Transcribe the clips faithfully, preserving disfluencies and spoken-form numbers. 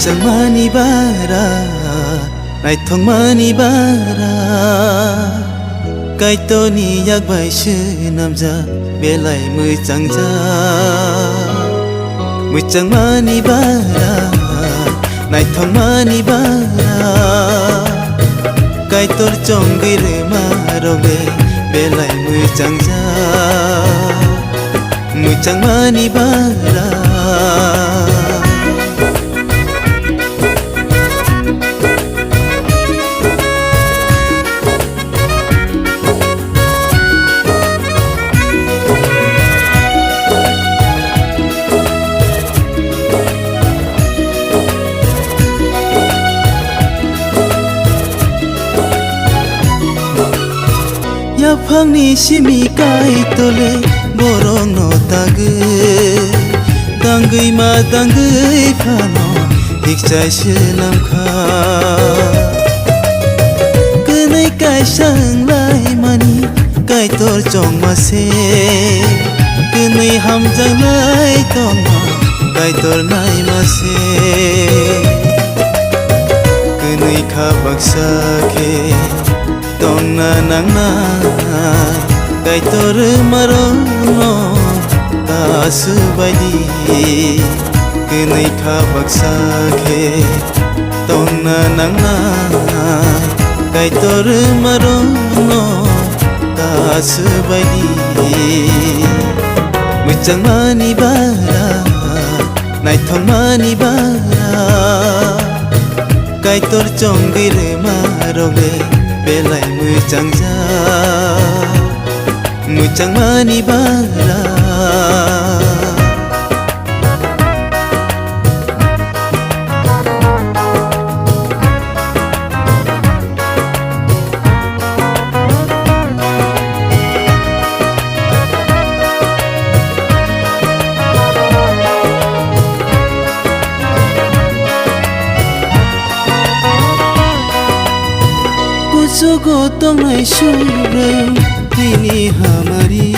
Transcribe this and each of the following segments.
Mwchangmani bara, naithokmani bara, Kaitorni yak bai swnamjak belai mwchangjak. Mwchangmani bara, naithokmani bara, Kaitor chongwi rwma rok le belai mwchangjak. Mwchangmani bara. Yaphangni simi Kaitor le borokno tagwi, tangwi ma tangwi phano hikchai swnam kha. Kwnwi kaisa wng lai mani Kaitor chongma se, kwnwi hamjak lai tongma Kaitor naima se. Kwnwi kha baksa khe tongna nangnai, Kaitor rwmarokno ta swbaidi. Kwnwi kha baksa khe tongna nangnai, Kaitor rwmarokno ta swbaidi. Mwchangmani bara, naithokmani bara, Kaitor chongwi rwma rok le belai mwchangjak. Mwchangmani bara. Kuchugo tongnai subrwng tini hamari,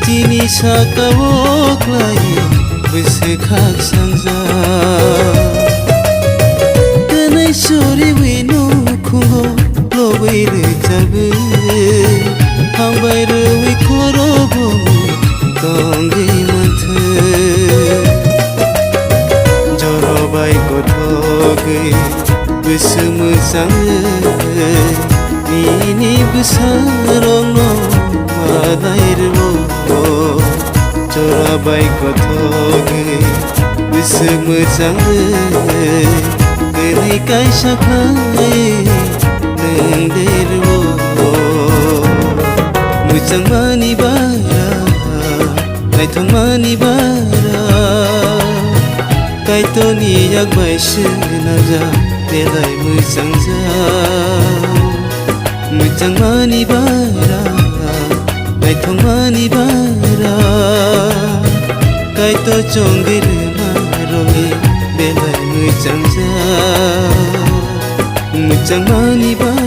tini saka-o khlai bwswk khak sangjak. Twnwi suriwi nukhungo lobwi rwchabwi, hambai rwwi khorobo tongwi manthwi. Joro bai kothogwi bwswk mwchangwi nini bwsarokno manai rwo. Jora bai kothogwi bwswk mwchangwi, tini kaisa khlai nwng derwo. Mwchangmani bara, naithokmani bara, Kaitorni yak bai swnamjak, belai mwchangjak. Mwchangmani bara, naithokmani bara, Kaitor chongwi rwma rokni belai mwchangjak. Mwchangmani bara.